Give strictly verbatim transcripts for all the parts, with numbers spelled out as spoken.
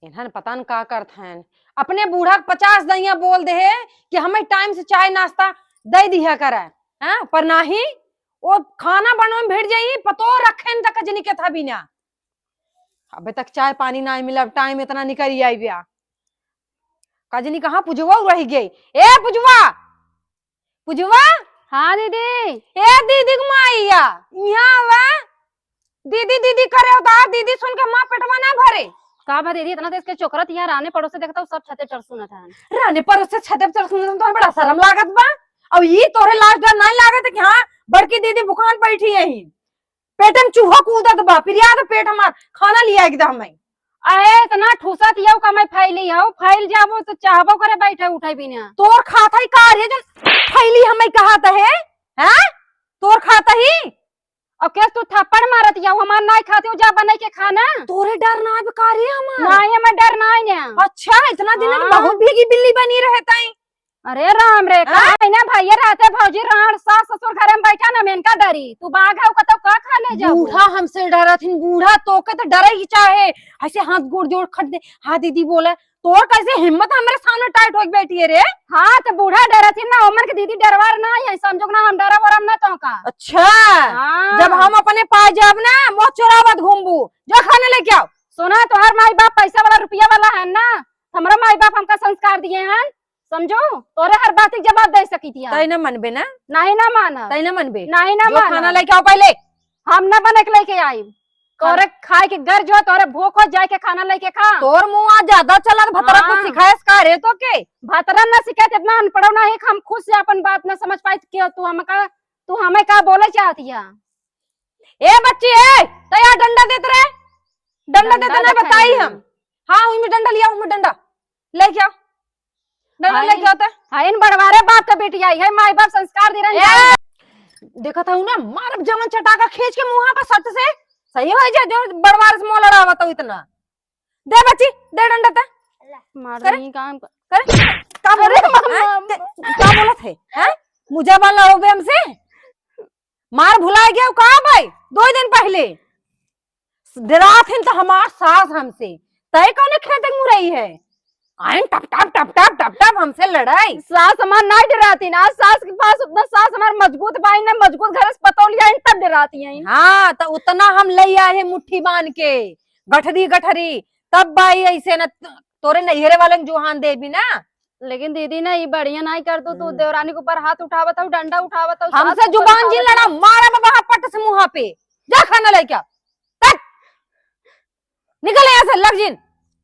इन्हन पता न का करत हैं, अपने बूढ़ा के पचास दइया बोल दे है कि हमें टाइम से चाय नाश्ता दे दिया करे, हैं? पर नाही, वो खाना बनवे में भिड़ जाई, पतो रखे न तक जनी के था बिना। अबे तक चाय पानी ना मिला, टाइम इतना निकल आई बिया। का जनी कहाँ पुजवा रह गई? ए पुजवा, पुजवा। हाँ दीदी। ए दीदी के माइया, यहाँ आवा। दीदी दीदी करे हो तो दीदी सुन के माँ पेटवा ना भरे। का बा दीदी, इतना देश के चोकरत यहाँ राने पड़ोसे देखता हूँ, सब छते चढ़ सुनत है। राने पड़ोसे छते चढ़ सुनत है, तो बड़ा शर्म लागत बा। अब ई तोरे लाज डर नहीं लागत है कि हाँ, बड़की दीदी भुखान बैठी यही, पेट में चूहा कूदत बा, फिर याद पेट हमार खाना लिया एकदम हमें। अरे इतना ठूसत यऊ का मैं फैली हूँ, फैल जाबो तो चाहबो करे बैठे उठे बिना। तोर खात है का रे जो फैली हमें कहत है, हैं? तोर खात ही। और केस तू थप्पड़ मारत यऊ, हमार नाई खाती हूँ, जा बने के खाना। तोरे डर ना बे का रे हमार? नहीं, हमें डर नहीं है। अच्छा, इतना दिन में हाँ। बहुत भीगी बिल्ली बनी रहे ताई। अरे राम रे, का हाँ? है ना भैया, रहते भौजी राण सास ससुर घरे में बैठा ना, मेनका डरी, तू बाघ है, कतौ का खा ले जाऊ? बूढ़ा हमसे डरत हिन, बूढ़ा तोके तो डरे ही चाहे, ऐसे हाथ गोड़ जोड़ खट दे। हाँ दीदी बोला, तोर कैसे हिम्मत हमरे सामने टाइट होके बैठी है रे? हाँ, तो बूढ़ा डरत हिन ना, ओमन के दीदी डरवार ना है, समझो ना, हम डरब वरब ना तो का। अच्छा, हाँ। जब हम अपने पास जाब ना, मुँह चोरावत घूमबू, जो खाना लेके आओ। सुना, तोहर माई बाप पैसा वाला रुपया वाला है ना, हमरा माई बाप हमका संस्कार दिए हैं, समझो, तोरे हर बात के जवाब दे सकी थी। तै ना मनबे ना? नहीं ना माना। तै ना मनबे? नहीं ना जो माना। खाना लेके आओ पहले। हम ना बने के लेके आई। तोरे खाए के गर जो, तोरे भूख हो जाए के खाना लेके खा। तोर मुँह आज ज्यादा चलत, भतरा को हाँ। सिखाएस का रे तो के? भतरा ना सिखाए, इतना अनपढ़ो ना है कि हम खुद से अपन बात ना समझ पाए कि तू हमका, तू हमें का बोले चाहती है? ए बच्ची, ए, तै यार डंडा देत रहे, डंडा देत डंडा ना देत बताई है। हम। हाँ, उनमें डंडा लिया, उनमें डंडा लेके आओ, डंडा हाय। लेके आओ तो। हाय, इन बड़वारे बाप का बेटी आई है, माई बाप संस्कार दे रहे हैं। ए, देखत हूँ ना, मारब जवन चटाका खींच के मुँहा पर सट से, सही हो जाए, जो बड़वार से मुँह लड़ावत हो इतना। दे बच्ची, दे डंडा ते। मार करे? दी काम कर। करे? का बोले? अरे हैं? मामा। ते-, का बोलत है? हैं? मुझे बाल लड़ोबे हमसे? मार भुला गया का भाई? दो दिन पहले डरात हिन तो हमार सास हमसे, तय कौने खेत में मुरई है? आइन टप टप टप टप टप टप हमसे लड़ाई। सास हमार ना डराती ना, सास के पास उतना सास हमार मजबूत बाई ना, मजबूत घर से पतौली आइन तब डराती हैं। हाँ, तो उतना हम ले आए हैं मुट्ठी बांध के, गठरी गठरी, तब बाई ऐसे न तोरे नैहरे वाले के जुहान देबी ना। लेकिन दीदी ना, ई बढ़िया नाई कर दू, तू हम्म। देवरानी के ऊपर हाथ उठावत हूँ, डंडा उठावत हूँ, हमसे सास के ऊपर जुबान जिन उठावत हूँ। लड़ा, मारा मैं वहां पट से मुँहा पे, जा खाना लेके आ। तक निकल यहाँ से, लग जिन।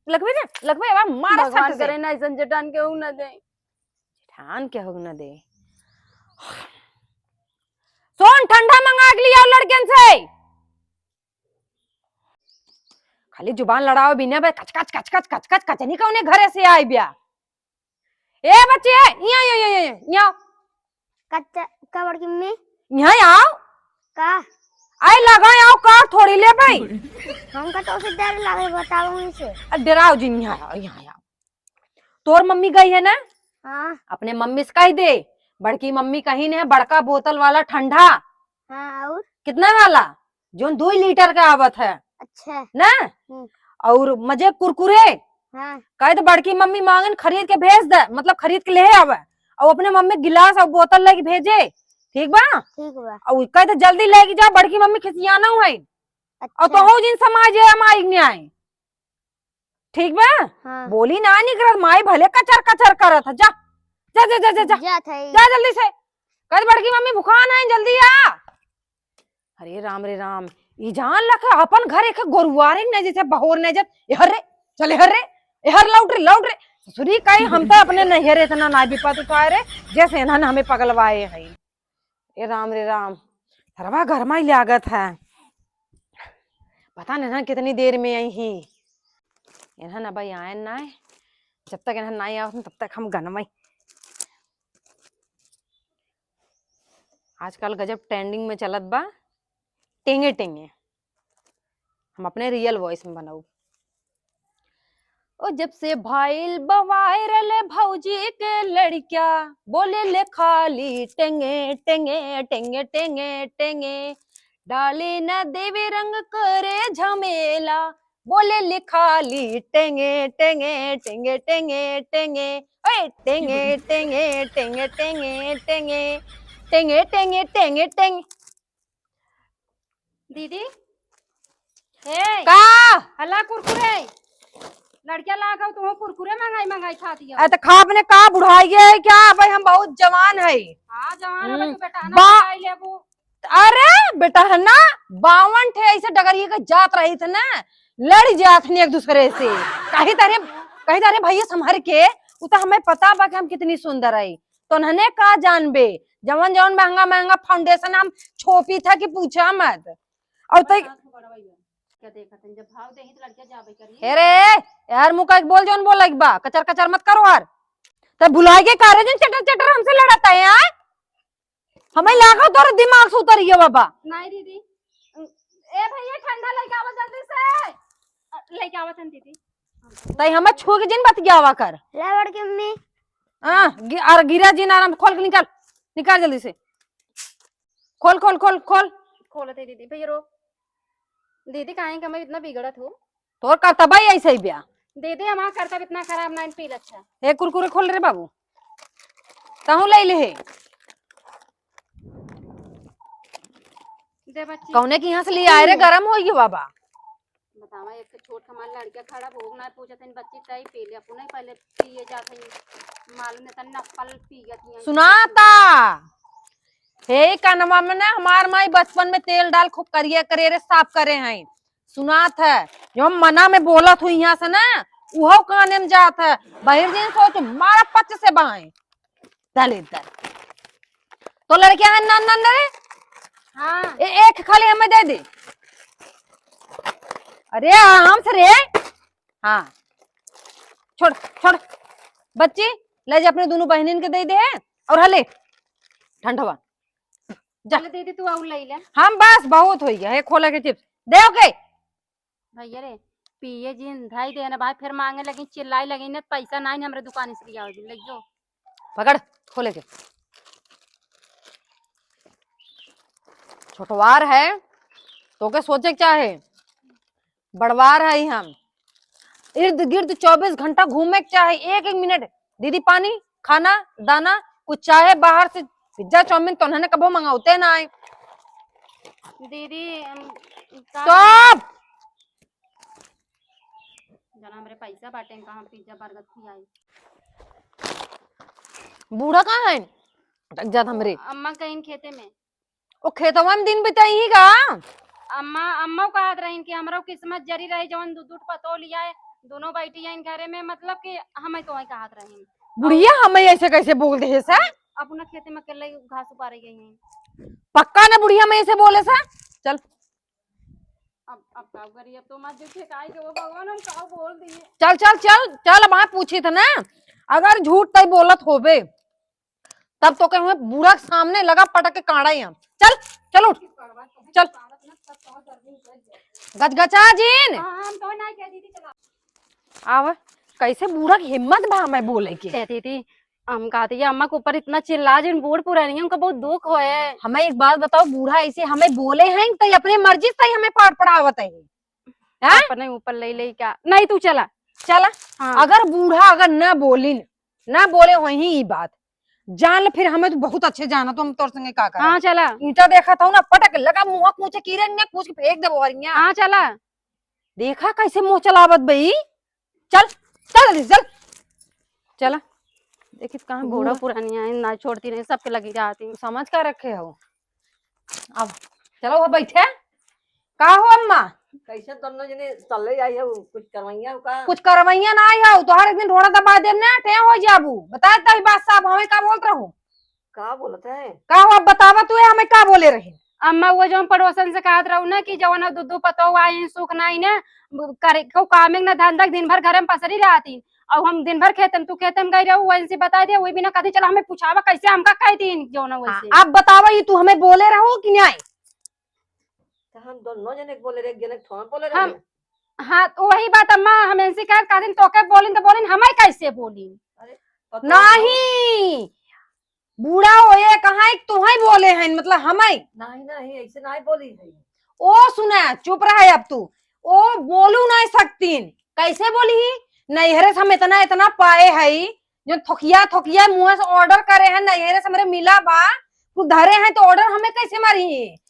लगबे ना, लगबे, अब मारा भगवान सट से। करे ना, ऐसन जेठान के हूँ ना दे। जेठान के हूँ ना दे। सोन ठंडा मंगा के लिया लड़कन से। खाली जुबान लड़ाओ बिना बे, कच कच कच कच कच कच कच, नहीं कौने घरे से आई बिया। ए बच्चे, यहाँ, यहाँ, यहाँ, यहाँ, यहाँ। कच्चा, का बड़की मम्मी? यहाँ आओ। का? आए लगा आओ, का थोड़ी ले भाई। हमका तो उसे डर लगे, बताओ उनसे। अरे डराओ जिन, यहाँ आओ, यहाँ आओ। तोर मम्मी गई है ना? हाँ। अपने मम्मी से कह दे, बड़की मम्मी कहीं ने बड़का बोतल वाला ठंडा। हाँ, और? कितना वाला? जोन दो लीटर का आवत है। अच्छा। ना? हम्म। और मजे कुरकुरे। हाँ। कहे तो बड़की मम्मी मांगन खरीद के भेज दे, मतलब खरीद के ले आवे। और अपने मम्मी गिलास और बोतल लेके भेजे। ठीक बा? ठीक बा। और कहे तो जल्दी लेके जा, बड़की मम्मी खिसियाना है। अच्छा। और तोहू जिन समाज है, हम आई न्याय। ठीक बा? हाँ। बोली ना निकरत, माई भले कचर कचर करत है। जा, जा, जा, जा, जा, जा। जात है। जा जल्दी से। कह बड़की मम्मी भुखान है, जल्दी आ। अरे राम रे राम, ई जान लखे अपन घर एक गोरुआरे न जैसे बहोर न जत। एहर रे, चल एहर रे, एहर लौट रे, लौट रे। ससुरी कही हम तो अपने नैहरे इतना ना बिपत उठाए रे, जैसे इन्हन हमें पगलवाए हैं। ए राम रे राम, सरवा घर में ही लागत है। पता नहीं ना कितनी देर में आई ही। इन्हन अबही आयन ना है। जब तक इन्हन ना आवत तब तक हम गनमई। आजकल गजब ट्रेंडिंग में चलत बा टेंगे टेंगे। हम अपने रियल वॉइस में बनाऊ। ओ जब से भाईल बा वायरल भौजी के लड़किया, बोले ले खाली टेंगे टेंगे टेंगे टेंगे टेंगे, डाले न देवे रंग करे झमेला, बोले लिखाली टेंगे टेंगे टेंगे टेंगे टेंगे, ओए टेंगे टेंगे टेंगे टेंगे टेंगे टेंगे टेंगे टेंगे टेंगे। दीदी, हे, का? हला कुरकुरे। लड़किया लाग हो, तुहू कुरकुरे मंगाई मंगाई खाती हो। अरे त खाब ने का, बुढ़ाई है क्या? भाई हम बहुत जवान है। हाँ, जवान है, हम्म। तू बेटा है ना, बा- खाई लेबू। अरे बेटा है ना, बावन ठे ऐसे डगरिया के जात रही थे ना, लड़ जात नहीं एक दूसरे से। कही तारे, कही तारे भैया संभर के, उ तो हमें पता बा कि हम कितनी सुंदर है। तो उन्हने का जानबे, जवन जवन महंगा महंगा foundation हम छोपी था कि पूछा मत। और तई क्या देखत हन, जब भाव देही तो लड़किया जाबे करी। हे रे, यार मुँह का बोल, जौन बोल लाइक बा, कचर कचर मत करो यार। तब भुलाए के कारे जन चटर चटर हमसे लड़त है यार। हमें लागा तोर दिमाग से उतर गया बाबा। नहीं दीदी, ए भैया ठंडा लेके आवा जल्दी से। अ, लेके आवा तन दीदी। तई हमें छू के जिन बतियावा कर। ले बड़की मम्मी। हाँ, गि-, और गिरा जिन आराम, खोल के निकाल, निकाल जल्दी से। खोल, खोल, खोल, खोल। खोलत है दीदी, भैया रो। दीदी, काहे के हमें इतना बिगड़त हो? तोर करतबा ही ऐसे ही ब्या। दीदी, हमारा करतब इतना खराब ना, पी ल अच्छा। ए, कुरकुरे खोल रे बाबू, तहूँ ले ले हे। दे बच्ची। कौने के यहाँ से ले आए रे, गरम हो गयो बाबा। बतावा, एक तो छोट हमार लड़का खड़ा, भोग ना पूछत हन, बच्ची तई पी ले, अपने पहले पिए जात हन, मालूम नहीं तन नप्पल पियत हन। सुनाता, हे कानवा में ना, हमार माई बचपन में तेल डाल खूब करिया करिया रे साफ करे हैं, सुनात है, जो हम मना में बोलत हुई यहाँ से ना, उहो काने में जात है, बहिर दिन सोच मारा पच से बाएं। दलिद्दर। तो लड़कियां हैं नन नन रे? हाँ। ए, एक खाली हमें दे दे। अरे आराम से रे। हाँ। छोड़, छोड़। बच्ची, ले जा अपने दोनों बहनिन के दे दे। और हले, ठंडवा। जा। चल दीदी, तू और ले ले। हम बस बहुत हो गया है, खोला के चिप्स। दे ओके। भैया रे, पिए जिन, धई दे ना भाई, फिर मांगे लगी, चिल्लाई लगी ना, पैसा नाई, हमरे दुकान से लिया हो, ले जो। पकड़, खोले के। छोटवार है, तो के सोचे के चाहे, बड़वार है हम। इर्द गिर्द चौबीस घंटा घूमे के चाहे, एक एक मिनट, दीदी पानी, खाना, दाना, कुछ चाहे बाहर से पिज्जा, चाउमीन तो उन्होंने कबो मंगाते ना आए। दीदी, हम, का stop! जना हमरे पैसा बाटे, कहाँ पिज्जा बर्गर खियाई। बूढ़ा कहाँ है? तक जात हमरे। अम्मा कहीं खेते में। ओ खेतवा में दिन बिताई ही का? अम्मा, अम्मा कहत रहीन कि हमरो किस्मत जरी रही, जवन दू दू पतोह लिया है, दोनों बैठी हैं घरे में, मतलब कि हमें तो वही कहत रहीन। बुढ़िया हमें ऐसे कैसे बोल दे है सा? अपना खेते में अकेले घास उपारे गई हैं। पक्का ना बुढ़िया हमें ऐसे बोले सा? चल। अब, अब का करी, अब तो मत देखे काहे के वो भगवान हम का बोल दिए। चल, चल, चल, चल, अब वहाँ पूछी था ना, अगर झूठ तई बोलत होबे, तब तो कहूँ बूढ़ा के सामने लगा पटक के काढ़ा ही हम। चल, चल उठ, चल। गजगचा जीन। हाँ, हम तो ना कह दीदी, चला। आव, कैसे बूढ़ा की हिम्मत बा हमें बोले के? ए दीदी, हम कहते ये अम्मा के ऊपर इतना चिल्ला जिन, बूढ़ पुरानी है, उनका बहुत दुख होए। हमें एक बात बताओ, बूढ़ा ऐसे हमें बोले हैं तो अपने मर्जी से ही हमें पाट पड़ावत है, हैं? अपने ऊपर ले ले क्या? नहीं, तू चला। चला। हाँ। अगर बूढ़ा अगर ना बोलिन, ना बोले वही ई बात, जान ले फिर हमें तो बहुत अच्छे जाना, तो हम तोर संगे का करें? हाँ, चला। ईंटा देखा था ना, पटक लगा मुँह कूचे कीरे ने कूच के फेंक देबो हरिया। हाँ, चला। देखा कैसे मुँह चलावत बई। चल, चल जल्दी, चल। चला। देखित कहाँ बूढ़ा बूढ़ा। पुरानी है, ना छोड़ती नहीं, सबके लगी रहती। समझ का रखे हो? अब चलो, वो बैठे। का हो अम्मा? कैसे दोनों जने चले आई हो, कुछ करवैया हो का? कुछ करवैया ना आई हो, तोहर एक दिन ढोड़ा दबा देब ना, टें हो जाबू। बताए तही बात साहब, हमें का बोलत रहू? का बोलत है? का हो, अब बतावा तू, हमें का बोले रही? अम्मा, वो जौन पड़ोसन से कहत रहू ना कि जवन दू दू पतोह आई, सुख नाई ना, करे को कामे ना धंधा, दिन भर घर में पसरी रहती। और हम दिन भर खेतम, तू खेतम गई रहू, वैसे बता दे, वही बिना कभी चला हमें पूछावा, कैसे हमका कह दी जौन हाँ, वैसे। अब बतावा, ये तू हमें बोले रहू कि नहीं? तो हम दोनों जने के बोले रहे, एक जने के थोड़ा बोले रहे। हम, हाँ, तो वही बात अम्मा, हम इनसे कह, कह दिन तोके बोलिन तो बोलिन, हमें कैसे बोलिन? अरे, पता नहीं। बूढ़ा होए कहाँ एक तुहई बोले हैं, मतलब हमें। नहीं, नहीं, ऐसे नहीं बोली है। ओ सुना, चुप रहे अब तू। ओ बोलू नहीं सकतीन। कैसे बोली ही? नैहरे से हम इतना, इतना पाए हई, जो थोकिया, थोकिया मुँह से order करे हैं, नैहरे से हमरे मिला बा, तू धरे हैं तो order हमें कैसे मारी?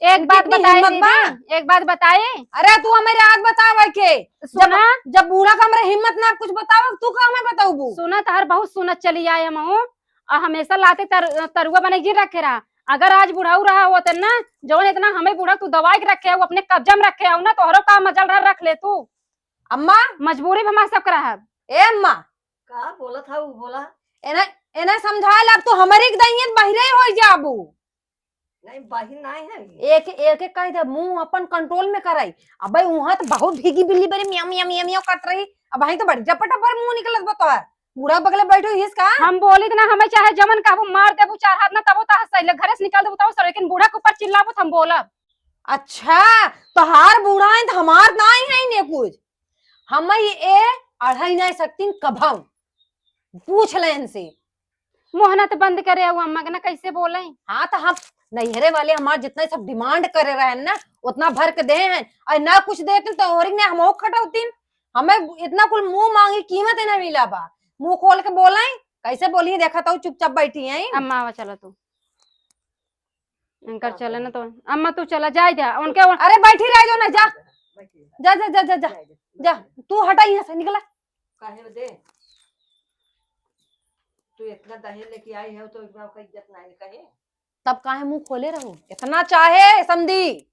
एक बात बताई दीदी, एक बात बताई। अरे तू हमें रात बतावे के, जब, सुना? जब बूढ़ा का हमरे हिम्मत ना कुछ बतावे, तू का हमें बताऊबू? सुना, तहर बहुत सुनत चली आए हम हूँ, और हमेशा लाते तर-, तरुआ बने जी रखे रहा। अगर आज बुढ़ाऊ रहा होत ना, जौन इतना हमें बूढ़ा तू दवाई के रखे हो, अपने कब्जा में रखे हो ना, तोहरो का मजल रहा, रख ले तू। अम्मा। मजबूरी में हमार सब रहा। ए अम्मा। का बोलत है उ बोला? एना, एना समझाए ला, अब तू हमरे के दहियत बहिरे हो जाबू। नहीं, बहिर नहीं है। एक, एक, एक कह दे, मुँह अपन control में कराई। अबे उहाँ तो बहुत भीगी बिल्ली बड़ी म्याऊ, म्याऊ, म्याऊ, म्याऊ करत रही। अब वहीं तो बड़ी जपटा पर मुँह निकलत बा तोहार। बूढ़ा बगले बैठो हिस का? हम बोली त ना, हमें चाहे जमन कहबू, मार देबू चार हाथ ना, तबो तहार सही ले, घरे से निकाल देबू, तबो सही, लेकिन बूढ़ा के ऊपर चिल्लाबू त हम बोलब। अच्छा, तोहार बूढ़ा है तो हमार नाई है ने कुछ। हम ये अढ़ाई नाई सकतीन कभऊ। पूछ ले इनसे। मोहना तो बंद करे, अउ अम्मा के ना कैसे बोले। हाँ, तो हम नैहरे वाले हमार जितना सब demand करे रहे ना, उतना भर के दे हैं, और ना कुछ देते तो और ने हम खटौतीन। हमें इतना कुल मुँह मांगी कीमत ही ना मिला बा। मुँह खोल के बोले, कैसे बोली, देखा तो चुपचाप बैठी हैं। अम्मा आवा, चला तू। इनकर चले ना तो, अम्मा तू चला, जाए दे उनके। अरे बैठी रह जाओ ना, जा। जा, जा, जा, जा, जा। जा, तू हटा यहाँ से, निकला। काहे बदे? तू इतना दहेज लेके आई है तो एक बार का इज्जत नहीं कहे? तब काहे मुँह खोले रहू? इतना चाहे समधी,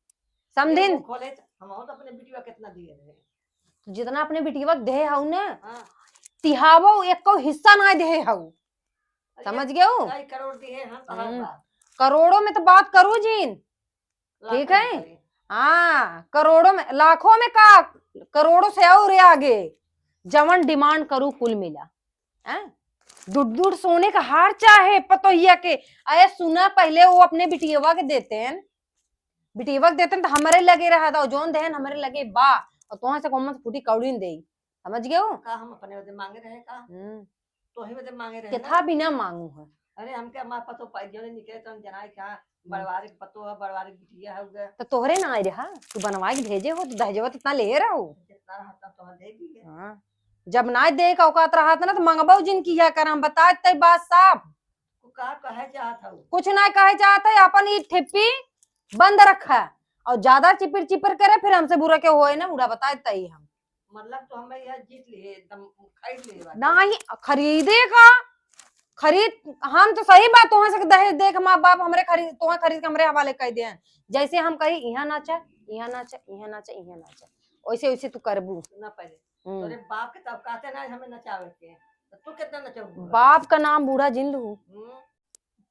समधिन। मुँह खोले त, हम तो अपने बिटिया कितना दिए रहे। तू जितना अपने बिटिया के देहे हऊ ना, हाँ। तिहावो एको हिस्सा ना देहे हऊ। अरे, समझ गयो? ढाई करोड़ दिए हैं, तो हर हम्म। बार। करोड़ों में तो बात करू जिन। ठीक है? हाँ, करोड़ों में, लाखों में का, करोड़ों से और आगे, जवन demand करू कुल मिला। हैं? दुड दुड सोने का हार चाहे पतोहिया के। अरे सुना, पहले वो अपने बिटियवा के देते हैं, बिटियवा के देते हैं तो हमरे लगे रहा था, जौन देहन हमरे लगे बा, और तोहन से कौन से फूटी कौड़ी न देई। समझ गयो? का हम अपने बदे मांगे रहे का? हम्म। तोही बदे मांगे रहे ना। केथा बिना मांगू है। अरे हमके हमार पतो पाई, जौन निकले तौन जनाई का, हम्म। बड़वारी के पतो है, बड़वारी के बिटिया है उधर। तो तोहरे ना आए रहा, तू बनवाई के भेजे हो, तो दहेजवा तो इतना ले रहो। जितना रहा था तोहर दे दी है। हाँ। जब ना दे का औकात रहा था ना, तो मंगबो जिन किया कर, हम बता देते बात साफ। तू का कहे चाहत हऊ? कुछ ना कहे चाहत है, अपन ई ठिप्पी बंद रखा, और ज्यादा चिपिर चिपिर करे, फिर हमसे बुरा के होए ना, बुरा बता देता ही हम। मतलब तो हमें यह जीत लिए, एकदम खरीद लिए बाटे। नहीं, खरीदे का, खरीद, हम तो सही बात, तोहन से दहेज दे के माँ बाप हमरे खरीद, तोहन खरीद के हमरे हवाले कर दे हैं। जैसे हम कही, "यहाँ नाचा, यहाँ नाचा, यहाँ नाचा, यहाँ नाचा," वैसे वैसे तू करबू। सुना पहले, हम्म। तोरे बाप के तब कहते ना हमें नचावे के, तो तू कितना नचाऊ? बाप का नाम बूढ़ा जिन लू। हम्म,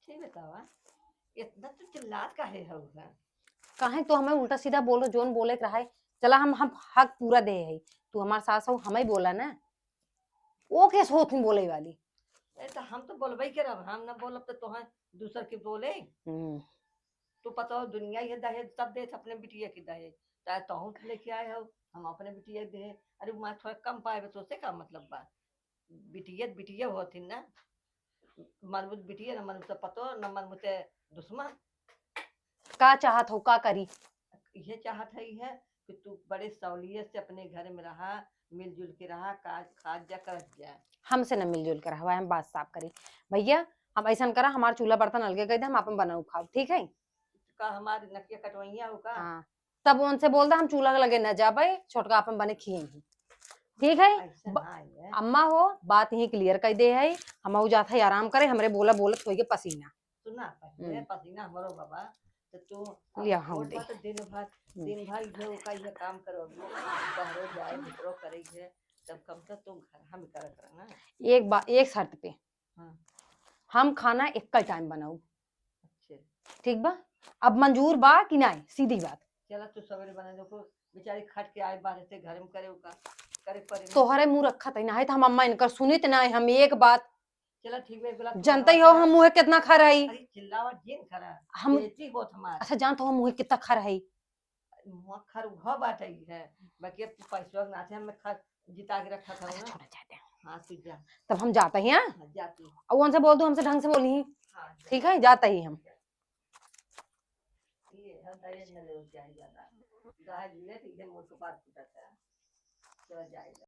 ठीक बतावा, इतना तू चिल्लात काहे हऊ है? काहे तू हमें उल्टा सीधा बोलो, जोन बोले के रहा है, चला हम, हम हक पूरा दे है, तू हमार सास हो, हमें बोला ना, वो कैसे होत हूँ बोले वाली? अरे तो हम तो बोलबे करब, हम ना बोलब तो तोहे दूसर के बोले। हम्म। तू पता हो दुनिया ये दहेज सब देत अपने बिटिया के दहेज, चाहे तोहू लेके आए हो, हम अपने बिटिया के दे। अरे माँ थोड़ा कम पाए तो से का मतलब बा? बिटिया, बिटिया होती ना, मरबूत बिटिया ना, मरबूत पतो ना, मरबूत दुश्मन। का चाहत हो, का करी? ये चाहत है, है कि तू बड़े सहूलियत से अपने घर में रहा, मिलजुल के रहा, काज खात जा, करत जा। हमसे न मिलजुल के रहवा, हम बात साफ करी। भैया, हम ऐसन करा, हमार चूल्हा बर्तन अलगे कर दे, हम अपन बनाऊ खाओ, ठीक है? का हमार नकिया कटवैया हो का? हाँ, तब उनसे बोल दे, हम चूल्हा के लगे न जाबे, छोटका अपन बने खिए ही, ठीक है? ऐसा ब-, ना है। अम्मा हो, बात यहीं clear कर दे है, हम जात है आराम करे, हमरे बोला बोलत होई के पसीना। सुना, पहले हम्म। पसीना हमरो बाबा, तो तू लिया, हाँ, छोट दे। बा तो दिन भर, हम्म। दिन भर इधर ओका इधर काम करो, बहरो जाए, भीतरो करे है, तब कम से कम तू घर हम करत रह ना। एक बा-, एक शर्त पे। हाँ। हम खाना एक टाइम बनाऊ। अच्छा। ठीक बा? अब मंजूर बा कि नहीं? सीधी बात। चला, तू सवेरे बना दो, बेचारी खट के आए बाहर से, घर में करे ओका, करे पड़े ना। तोहरे मुंह रखत है ना, है तो हम अम्मा इनकर सुनित ना है, हम एक बात चला ठीक बा, एक गिलास जनते ही हो, हम मुँहे कितना खा रही। अरे चिल्लावा जिन खरा, हम बेइज्जती होत हमार। अच्छा, जानत हो हम मुँहे कितना खा रही? मुँह खर उह बाटे ही है, बाकी अब तू पैसवा के नाते हमें खा, जिता के रखा था अच्छा, ना। छोड़ा जाते हैं। हाँ, तू जा। तब हम जाते हैं, हाँ? हाँ, जा तू। और उनसे बोल दो, हमसे ढंग से बोली। हाँ, जा। ठीक है, जाते ही हम। ये हम दहेज न ले जाए ज्यादा। दहेज ले तो इधर मुंह सुपार फूटत है। चल जाएगा।